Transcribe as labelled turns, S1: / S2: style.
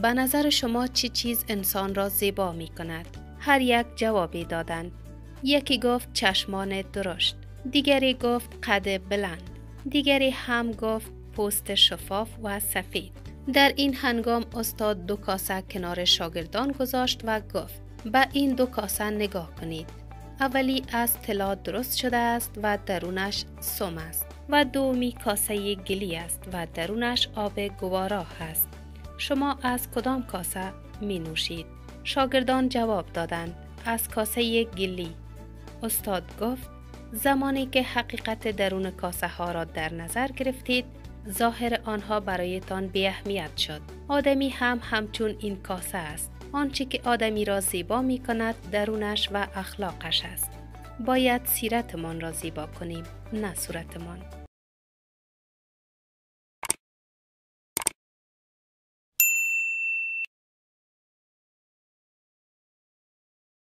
S1: به نظر شما چه چیز انسان را زیبا می کند؟ هر یک جوابی دادند. یکی گفت چشمان درشت، دیگری گفت قد بلند، دیگری هم گفت پوست شفاف و سفید. در این هنگام استاد 2 کاسه کنار شاگردان گذاشت و گفت به این 2 کاسه نگاه کنید. اولی از طلا درست شده است و درونش سم است و دومی کاسه گلی است و درونش آب گوارا است. شما از کدام کاسه می نوشید؟ شاگردان جواب دادند از کاسه گلی. استاد گفت زمانی که حقیقت درون کاسه ها را در نظر گرفتید، ظاهر آنها برایتان بی اهمیت شد. آدمی هم همچون این کاسه است. آنچه که آدمی را زیبا می کند درونش و اخلاقش است. باید سیرتمان را زیبا کنیم، نه صورتمان.